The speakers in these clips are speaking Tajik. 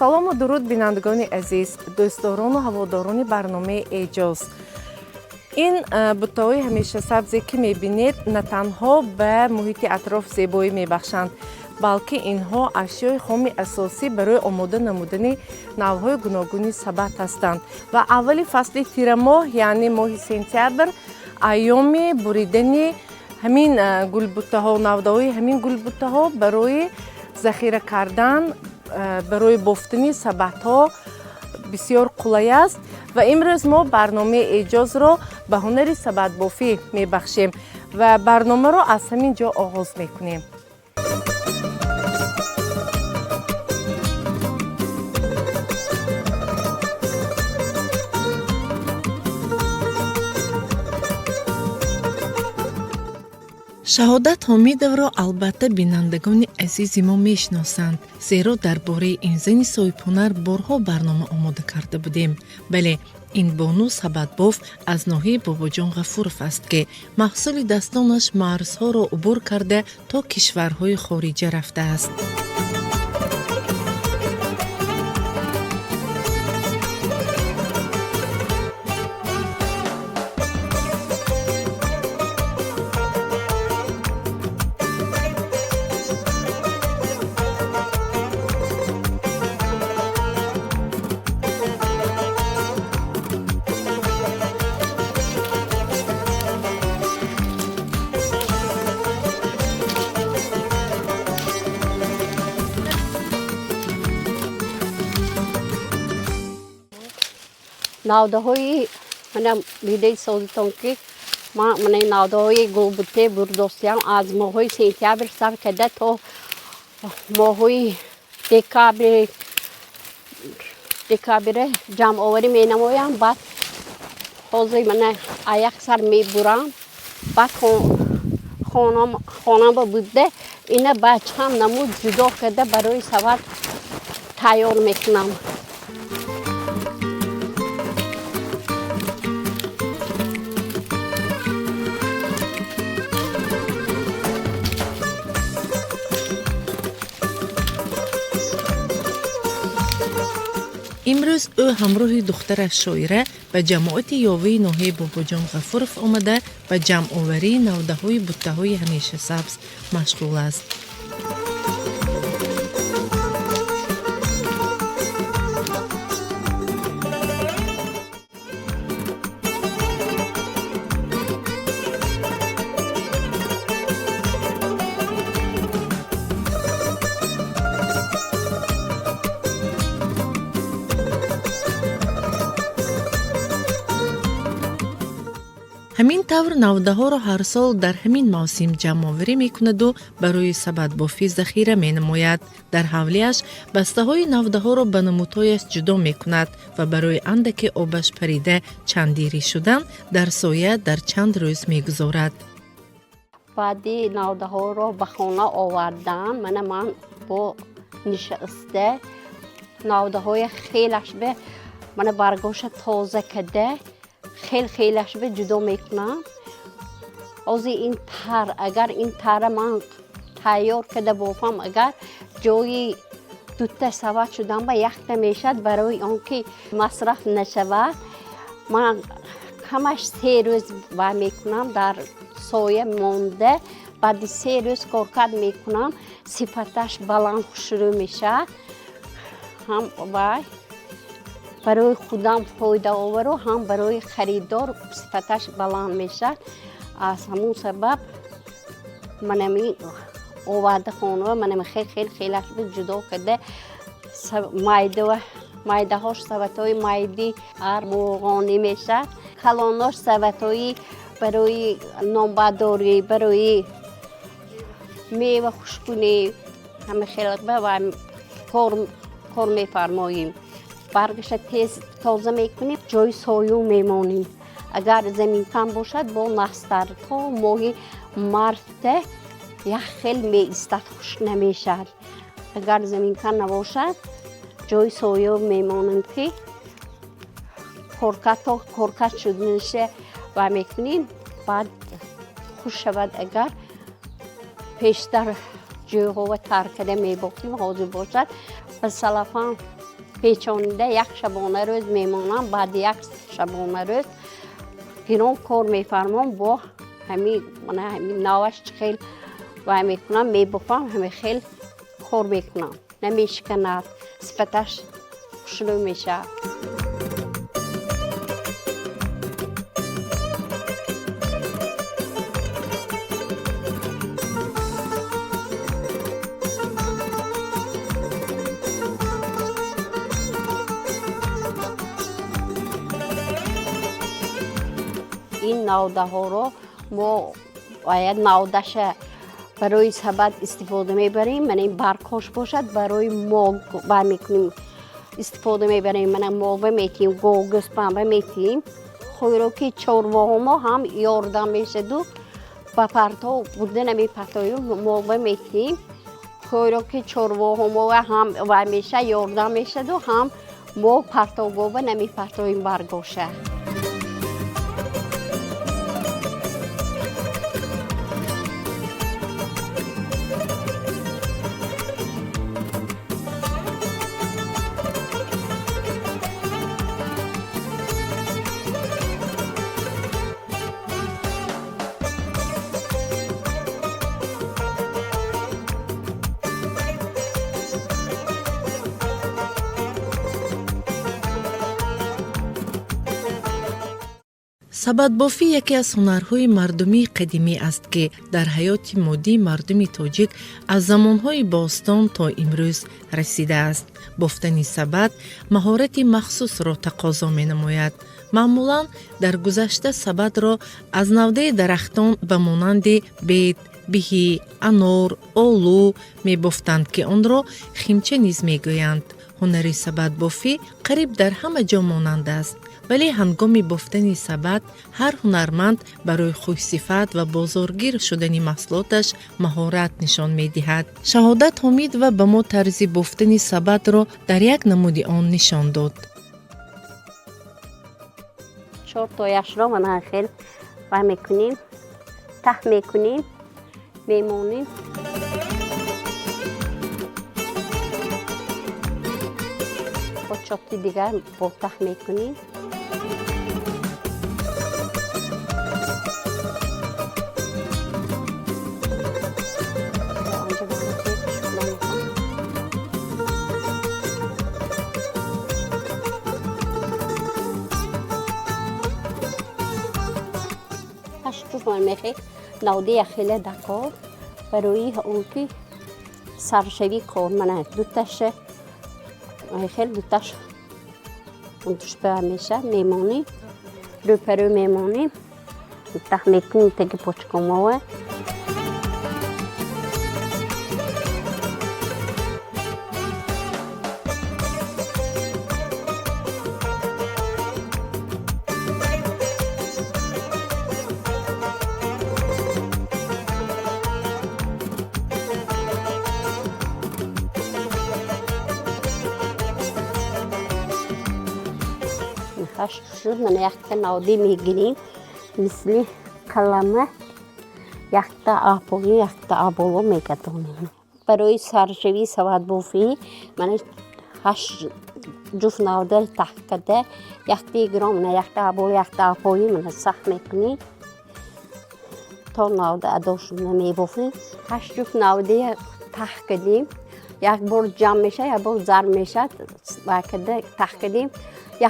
Салому дуруд, бинандагони азиз, дӯстдорону ҳаводорони барномаи Эҷоз. Ин буттаҳои ҳамешасабзе, ки мебинед, на танҳо ба муҳити атроф зебоӣ мебахшанд, балки инҳо ашёи хоми асосӣ барои омода намудани навъҳои гуногуни сабат ҳастанд. Ва аввали фасли тирамоҳ, яъне моҳи сентябр, айёми буридани ҳамин гулбуттаҳо, навдаҳои ҳамин гулбуттаҳо барои захира кардан, барои бофтани сабатҳо бисёр қулай аст. Ва имрӯз мо барномаи Эҷозро ба ҳунари сабатбофӣ мебахшем ва барномаро аз ҳамин ҷо оғоз мекунем. Шаҳодат Ҳомидовро албатта бинандагони азизи мо мешиносанд, зеро дар бораи ин зани соҳибҳунар борҳо барнома омода карда будем. Бале, ин бону сабатбоф аз ноҳияи Бобоҷон Ғафуров аст, ки маҳсули дастонаш марзҳоро убур карда, то кишварҳои хориҷа рафтааст. Навдаҳои мана дидаи созитон, ки ман мана навдаҳои гулбутте бурдостиям, аз моҳҳои сентябр сар карда то моҳҳои декабре ҷамъоварӣ менамоям. Баъд ҳозир мана аяқ сар мебурам, баъд хонама буда, ина ба чанд намуд ҷудо карда, барои сават тайёр мекунам. Имрӯз ӯ ҳамроҳи духтараш Шоира ба ҷамоати Ёвии ноҳияи Бобоҷон Ғафуров омада, ба ҷамъоварии навдаҳои буттаҳои ҳамешасабз машғул аст. Ҳамин тавр навдаҳоро ҳар сол дар ҳамин мавсим ҷамъоварӣ мекунаду барои сабатбофӣ захира менамояд. Дар ҳавлиаш бастаҳои навдаҳоро ба намудҳояш ҷудо мекунад ва барои андаке обаш парида чандирӣ шудан дар соя дар чанд рӯз мегузорад. Баъди навдаҳоро ба хона овардан, мана ман бо нишаста навдаҳоя хелаш бе мана баргоша тоза карда, хел хелаш бе ҷудо мекунам. Ҳозир ин тар, агар ин тара ман тайёр карда бофам, агар ҷои дута сават шудан ба якта мешавад. Барои он ки масраф нашавад, ман камаш 3 рӯз вай мекунам, дар соя монда, баъди 3 рӯз коркард мекунам, сифаташ баланд, хушрӯ мешавад. Ҳам вай барои худам фоидаовару, ҳам барои харидор сифаташ баланд мешавад. Аз ҳамун сабаб манами оварда хонава, манами хел хел хелаш ҷудо карда, майдава, майдаҳош саватҳои майди армуғонӣ мешавад, калонош саватҳои барои нонбардорӣ, барои мева хушкунӣ, ҳама хелба ва кор мефармоем. Баргаша тез тоза мекунем, ҷои союм мемонем. Агар замин кам бошад, бо настар то моҳи марта як хел меистад, хушк намешавад. Агар замин кам набошад, ҷои союм мемонем, ки коркард то коркард шуданиша ва мекунем, баъд хуш шавад. Агар пештар ҷойҳова тар карда мебофтем, ҳозир бошад, ба салафан. Печонида як шабона рӯз мемонам, баъди як шабона рӯз гирон кор мефармом, бо ҳами мана ҳами наваш чӣ хел вай мекунам, мебофам, ҳами хел кор мекунам. Намешиканад, сифаташ хушрӯ мешавад. Ин навдаҳоро мо бояд навдаша барои сабад истифода мебарем. Мана ин баргҳош бошад, барои мол вай мекунем, истифода мебарем. Мана молва метиҳем, гов гӯспанба метиҳем. Хӯроки чорвоҳо мо ҳам ёрдам мешаду ба партов бурда намепартоем, молва метиҳем. Хӯроки чорвоҳо мо ҳам вай мешад, ёрдам мешаду ҳам мо партовгова намепартоем баргоша. Сабадбофӣ яке аз ҳунарҳои мардумии қадимӣ аст, ки дар ҳаёти моддии мардуми тоҷик аз замонҳои бостон то имрӯз расидааст. Бофтани сабад маҳорати махсусро тақозо менамояд. Маъмулан дар гузашта сабадро аз навдаи дарахтон ба монанди бед, биҳӣ, анор, олу мебофтанд, ки онро химча низ мегӯянд. Ҳунари сабадбофӣ қариб дар ҳама ҷо монанд аст, вале ҳангоми бофтани сабад ҳар ҳунарманд барои хушсифат ва бозоргир шудани маҳсулоташ маҳорат нишон медиҳад. Шаҳодат Ҳомидова ба мо тарзи бофтани сабадро дар як намуди он нишон дод. Чортояшро мана хел вай мекунем, таҳ мекунем, мемонем. Бо чоти дигар бо таҳ мекунем. Мехе навди яхеле дакор барои он ки саршавӣ кор мана дуташа хел дуташ душба меша мемонем, рӯпарӯ мемонем, таҳ мекунем таги почкомова. Шуд, мана якта навдӣ мегирем, мисли қалама якта апоӣ, якта аболо мегардонем. Барои саршавии сабадбофӣ мана 8 ҷуфт навда таҳ карда, якта гиром, мана якта аболо, якта апоӣ мана сах мекунем то навда адо шуда мебофем. 8 ҷуфт навди таҳ кардем, як бор ҷамъ мешавад, як бор зарб мешавад, вай карда таҳ кардем.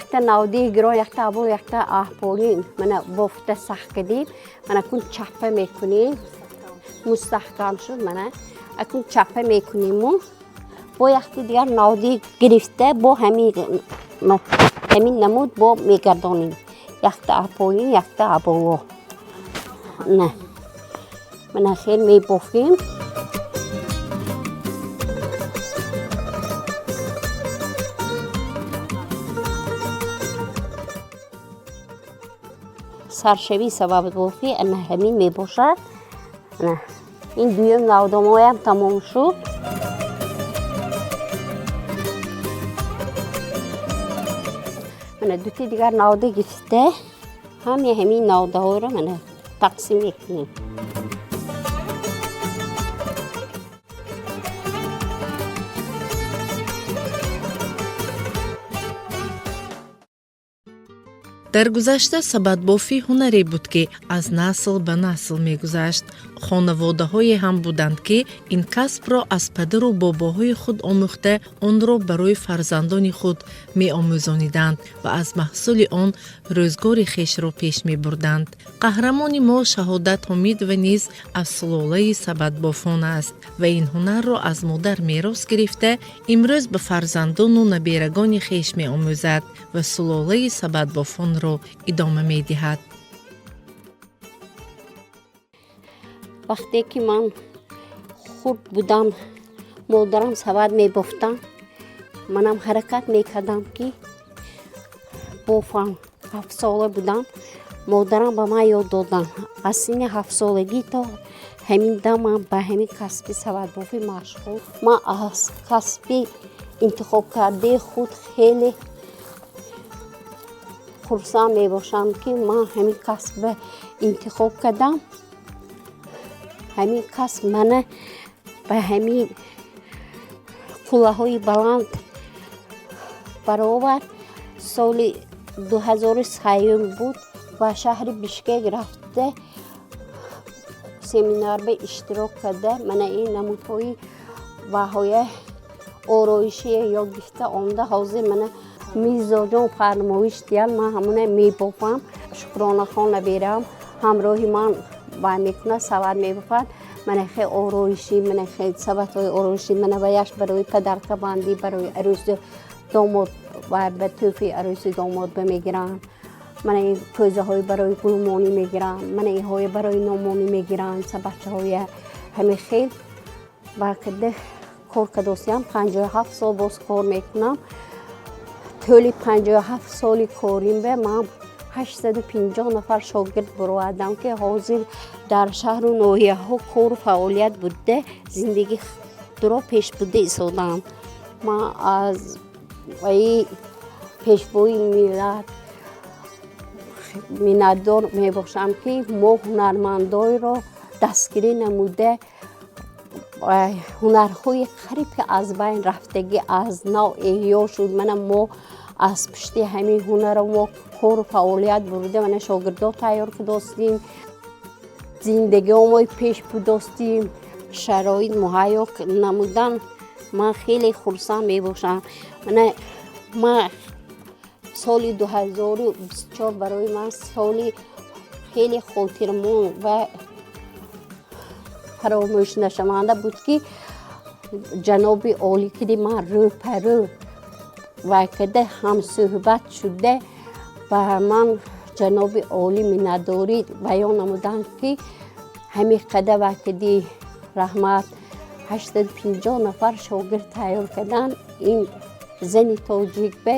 Якта навди гиро, якта абол, якта аҳполӣ мана бофта сах кардем. Мана кун чаппа мекунем, мустаҳкам шуд. Мана акун чаппа мекуниму бо якти дигар навди гирифта бо ҳамин намуд бо мегардонем. Якта аҳполӣ, якта аболо. На мана хел мебофем. Саршавии сабадбофӣ ана ҳамин мебошад. Ин дуюм навдомоям тамом шуд. Мана дути дигар навда гирифта ҳами ҳамин навдаҳоро мана тақсим мекунем. Дар гузашта сабадбофӣ ҳунаре буд, ки аз насл ба насл мегузашт. Хонаводаҳое ҳам буданд, ки ин касбро аз падару бобоҳои худ омӯхта, онро барои фарзандони худ меомӯзониданд ва аз маҳсули он рӯзгори хешро пеш мебурданд. Қаҳрамони мо Шаҳодат Ҳомидова низ аз сулолаи сабадбофон аст ва ин ҳунарро аз модар мерос гирифта, имрӯз ба фарзандону наберагони хеш меомӯзад ва сулолаи сабадбофонро идома медиҳад. Вақте ки ман хурд будам, модарам савад мебофтам, манам ҳаракат мекардам, ки бофам. 7 сола будам, модарам ба ман ёд доданд. Аз синни 7-солагӣ то ҳамин дам ман ба ҳамин касби савадбофӣ машғул. Ман аз касби интихобкардаи худ хеле хурсанд мебошам, ки ман ҳамин касб интихоб кардам. Ҳамин касб мана ба ҳамин қуллаҳои баланд баровард. Соли 2003 буд, ба шаҳри Бишкек рафта, семинарба иштирок карда, мана ин намудҳои баҳоя ороишие ёд гирифта омада. Ҳозир мана мизоҷон фармоиш диҳанд, ман ҳамона мебофам. Шукронахон наберам ҳамроҳи ман вай мекунад, савад мебофад. Мана хе ороишӣ, мана хе саватҳои ороишӣ, мана ваяш барои подаркабандӣ, барои арӯсу домод ва ба тӯҳфаи арӯси домод ба мегиранд. Мана ин кӯзаҳои барои гулмонӣ мегиранд, мана инҳое барои номонӣ мегиранд, сабатчаҳоя. Ҳамин хел ба каде кор кардосиям. 57 сол боз кор мекунам. Тӯли 57 соли корим ба ман 850 нафар шогирд баровардам, ки ҳозир дар шаҳру ноҳияҳо кору фаъолият буда, зиндагӣ дуро пеш бурда истодам. Ман аз ваи пешвои миллат миннатдор мебошам, ки мо ҳунармандоеро дастгирӣ намуда, ҳунарҳои қариб ки аз байн рафтагӣ аз нав эҳё шуд. Мана мо аз пушти ҳамин ҳунарро мо кору фаъолият бурда, мана шогирдо тайёр кардостем, зиндагиҳомои пеш будостем. Шароит муҳайё намудан, ман хеле хурсанд мебошам. Мана ман соли 2024 барои ман соли хеле хотирмон ва фаромӯшнашаванда буд, ки ҷаноби олӣ киди ман рӯпарӯ вай карда, ҳамсӯҳбат шуда, ба ман ҷаноби олӣ миннатдорӣ баён намуданд, ки ҳамин қадар вай киди, раҳмат, 850 нафар шогирд тайёр кардан, ин зани тоҷик бе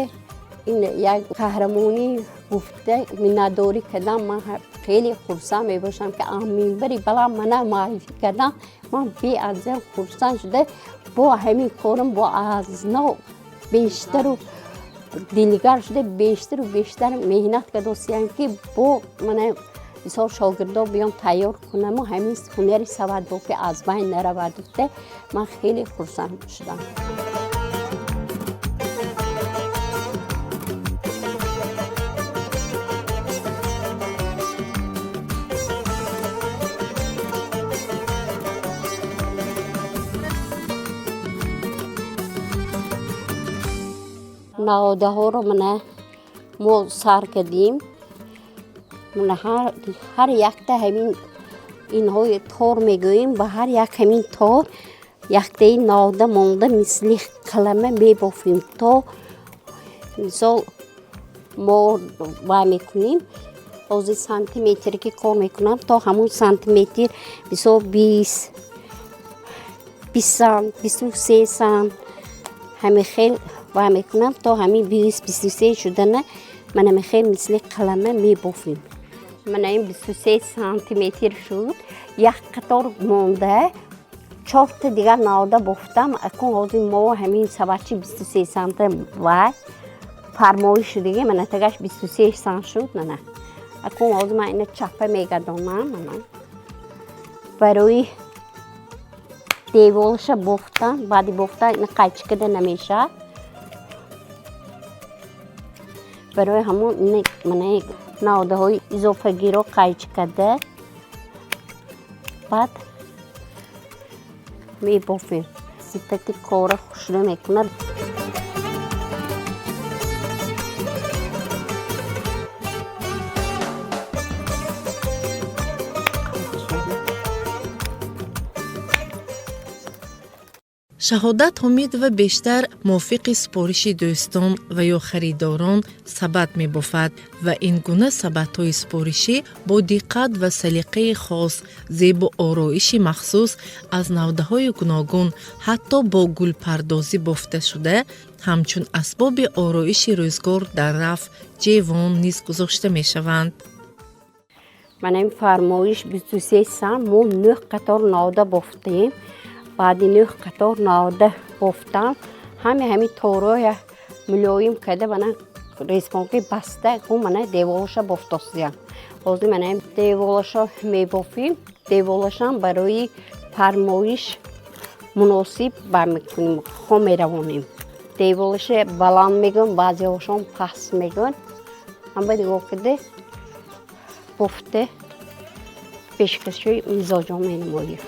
ин як қаҳрамонӣ гуфта, миннатдорӣ кардам. Ман хеле хурсанд мебошам, ки минбари баланд мана муаррифӣ кардам. Ман беазза хурсанд шуда, бо ҳамин корам бо аз нав бештару дилгар шуда, бештару бештар меҳнат кардосиям, ки бо мана мисол шогирдо биём тайёр кунаму ҳамин ҳунари савадбофӣ аз байн наравад гуфта, ман хеле хурсанд шудам. Наводаҳоро мана мо сар кардем. Ҳар якта ҳамин инҳои тор мегӯем, ба ҳар як ҳамин тор яктаи навода монда, мисли қалама мебофем. То мисол мо вай мекунем, ҳозир сантиметре ки кор мекунам, то ҳамун сантиметр, мисол 20 сант, 23 сант, ҳамин хел вай мекунам, то ҳамин 20, 23 шудана. Мана мехел мисли қалама мебофем. Мана ин 23 сантиметр шуд, як қатор монда, чорта дигар навода бофтам. Акун ҳозир мо ҳамин сабадчи 23 санта вай фармоиш шудиги, мана тагаш 23 сант шуд. Мана акун ҳозир ман ина чаппа мегардонам. Мана барои деволаша бофтан, баъди бофтан ина қайчи када намешавад. Барои ҳамон мана навдаҳои изофагиро қайчи карда баъд мебофем. Сифати кора хушрӯ мекунад. Шаҳодат Ҳомидова бештар мувофиқи супориши дӯстон ва ё харидорон сабат мебофад ва ин гуна сабатҳои супоришӣ бо диққат ва салиқаи хос, зебу ороиши махсус аз навдаҳои гуногун, ҳатто бо гулпардозӣ бофта шуда, ҳамчун асбоби ороиши рӯзгор дар раф, ҷевон низ гузошта мешаванд. Мана ин фармоиш 23 сан мо 9 қатор навда бофтем. Баъди 9 қатор навда бофтам, ҳами тороя мулоим карда мана резконки баста ку мана деволаша бофтосиям. Ҳозир мана деволаша мебофим. Деволашам барои фармоиш муносиб бармекунем, хо меравонем. Деволаша баланд мегӯн, баъзеҳошон паст мегӯн. Ҳама нигоҳ карда бофта пешкашҳои мизоҷон менамоем.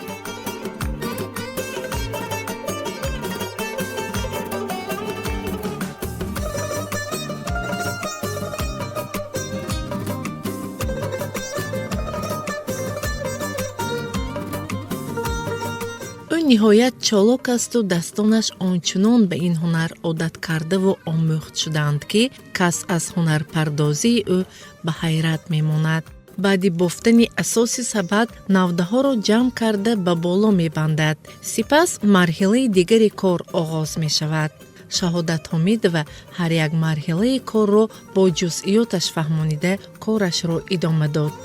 Ӯ ниҳоят чолок асту дастонаш ончунон ба ин ҳунар одат кардаву омӯхт шудаанд, ки кас аз ҳунарпардозии ӯ ба ҳайрат мемонад. Баъди бофтани асоси сабат навдаҳоро ҷамъ карда ба боло мебандад. Сипас марҳилаи дигари кор оғоз мешавад. Шаҳодат Ҳомидова ҳар як марҳилаи корро бо ҷузъиёташ фаҳмонида корашро идома дод.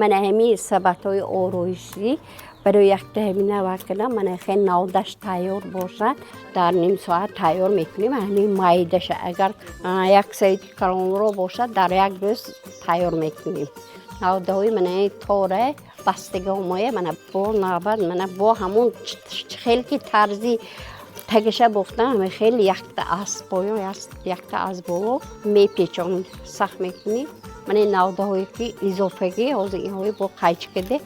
Мана ҳамин сабатҳои ороишӣ барои якта ҳамина вар кардам, мана хеле навдаш тайёр бошад, дар ним соат тайёр мекунем. Ҳамин майдаша агар як саити калонро бошад, дар як рӯз тайёр мекунем. Навдаҳои мана тора бастагиҳомоя мана бо навбат мана бо ҳамон хеле ки тарзи тагаша бофтан, ҳамин хеле якта аз поён, якта аз боло мепечонем, сахт мекунем. Мана ин навдаҳое ки изофагӣ, ҳозир инҳои бо қайчи карда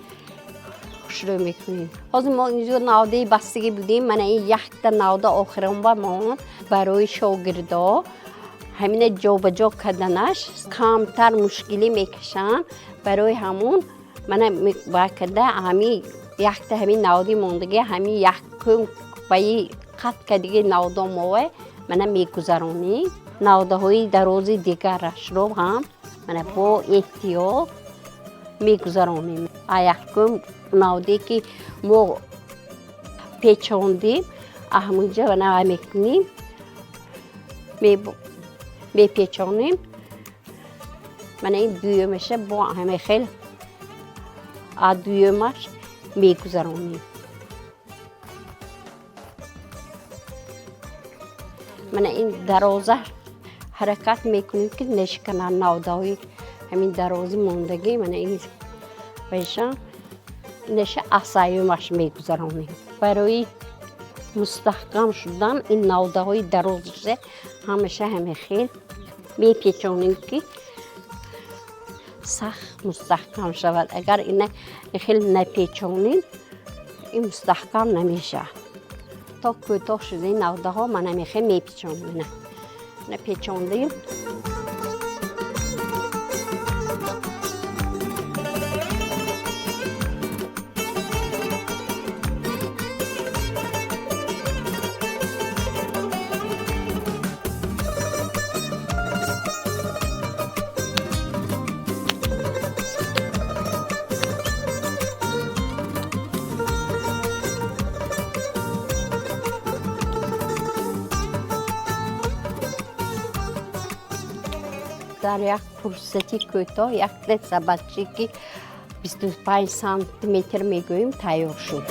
хушрӯ мекунем. Ҳозир мо инҷо навдаи бастагӣ будем, мана ин якта навда охирон ба монд барои шогирдо. Ҳамина ҷобаҷо карданаш камтар мушкилӣ мекашанд. Барои ҳамун мана ба карда ҳамин якта ҳамин навди мондагӣ, ҳамин якум баи қат кардиги навдо мове мана мегузаронем. Навдаҳои дарози дигарашро ҳам мана бо эҳтиёт мегузаронем. А якум навде ки мо печондем, ҳамунҷа мана мекунем, мепечонем. Мана ин дуюмаша бо ҳама хел а дуюмаш мегузаронем. Мана ин дароза ҳаракат мекунем ки нашиканад навдаҳои ҳамин дарози мондагӣ. Мана ин беша наша асаюмаш мегузаронем. Барои мустаҳкам шудан ин навдаҳои дарозиша ҳамеша ҳама хел мепечонем ки сахт мустаҳкам шавад. Агар ина хел напечонем, ин мустаҳкам намешавад. То кӯтоҳ шудаи навдаҳо мана мехел мепечонем. Мана печондем. Дар як фурсати кӯтоҳ якта сабатчӣ ки 25 сантиметр мегӯем тайёр шуд.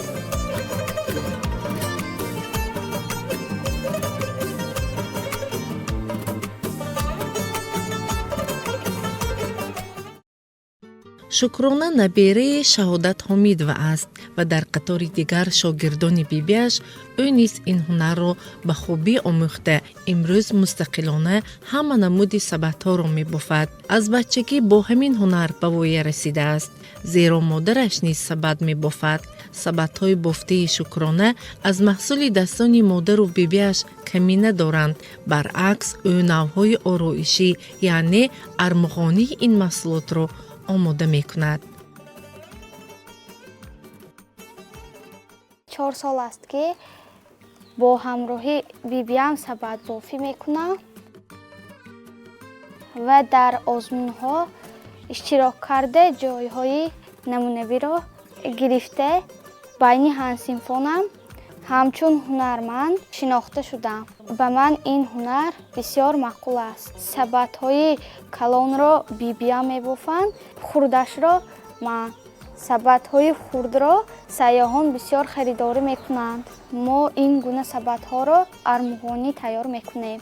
Шукрона набераи Шаҳодат Ҳомидова аст ва дар қатори дигар шогирдони бибиаш ӯ низ ин ҳунарро ба хубӣ омӯхта, имрӯз мустақилона ҳама намуди сабадҳоро мебофад. Аз бачагӣ бо ҳамин ҳунар ба воя расидааст, зеро модараш низ сабад мебофад. Сабадҳои бофтаи Шукрона аз маҳсули дастони модару бибиаш камӣ надоранд. Баръакс, ӯ навъҳои ороишӣ, яъне армуғонии ин маҳсулотро омода мекунад. 4 сол аст, ки бо ҳамроҳи бибиам сабадбофӣ мекунам ва дар озмунҳо иштирок карда, ҷойҳои намунавиро гирифта, байни ҳамсинфонам ҳамчун ҳунарманд шинохта шудам. Ба ман ин ҳунар бисёр маъқул аст. Сабадҳои калонро бибиям мебофанд, хурдашро ман. Сабадҳои хурдро сайёҳон бисёр харидорӣ мекунанд. Мо ин гуна сабадҳоро армуғонӣ тайёр мекунем.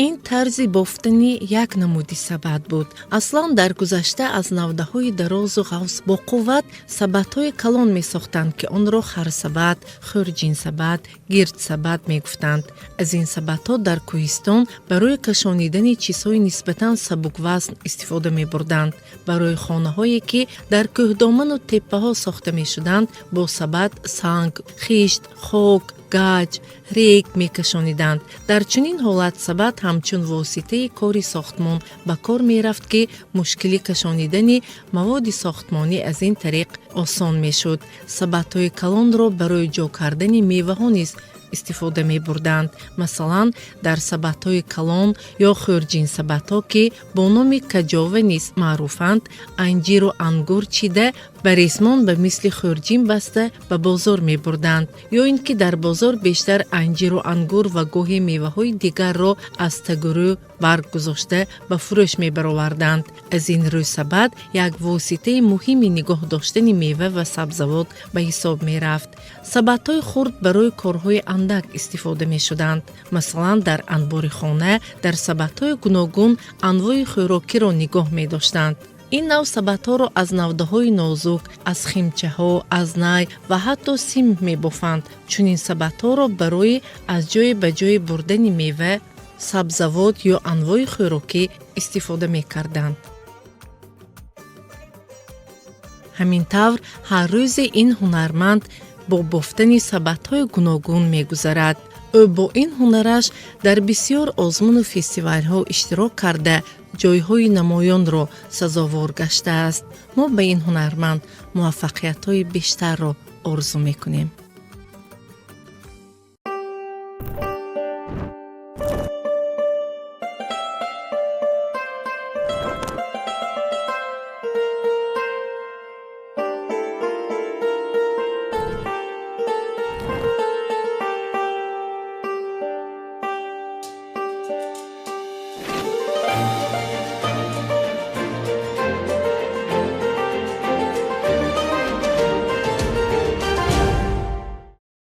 Ин тарзи бофтани як намуди сабад буд. Аслан дар гузашта аз навдаҳои дарозу ғафз бо қувват сабадҳои калон месохтанд, ки онро харсабад, хӯрҷинсабад, гирдсабад мегуфтанд. Аз ин сабадҳо дар кӯҳистон барои кашонидани чизҳои нисбатан сабуквазн истифода мебурданд. Барои хонаҳое, ки дар кӯҳдоману теппаҳо сохта мешуданд, бо сабад санг, хишт, хок, гаҷ, рег мекашониданд. Дар чунин ҳолат сабад ҳамчун воситаи кори сохтмон ба кор мерафт, ки мушкили кашонидани маводи сохтмонӣ аз ин тариқ осон мешуд. Сабадҳои калонро барои ҷо кардани меваҳо низ истифода мебурданд. Масалан, дар сабадҳои калон ё хӯрҷинсабадҳо, ки бо номи каҷова низ маъруфанд, анҷиру ангур чида, ба ресмон ба мисли хӯрҷин баста ба бозор мебурданд. Ё ин ки дар бозор бештар анҷиру ангур ва гоҳе меваҳои дигарро аз тагурӯ барг гузошта ба фурӯш мебароварданд. Аз ин рӯ сабад як воситаи муҳими нигоҳ доштани мева ва сабзавот ба ҳисоб мерафт. Сабадҳои хурд барои корҳои андак истифода мешуданд. Масалан, дар анбори хона дар сабадҳои гуногун анвои хӯрокиро нигоҳ медоштанд. Ин нав сабадҳоро аз навдаҳои нозук, аз химчаҳо, аз най ва ҳатто сим мебофанд. Чунин сабадҳоро барои аз ҷое ба ҷое бурдани мева, сабзавот ё анвои хӯрокӣ истифода мекарданд. Ҳамин тавр, ҳар рӯзе ин ҳунарманд бо бофтани сабадҳои гуногун мегузарад. Ӯ бо ин ҳунараш дар бисёр озмуну фестивалҳо иштирок карда, ҷойҳои намоёнро сазовор гаштааст. Мо ба ин ҳунарманд муваффақиятҳои бештарро орзу мекунем.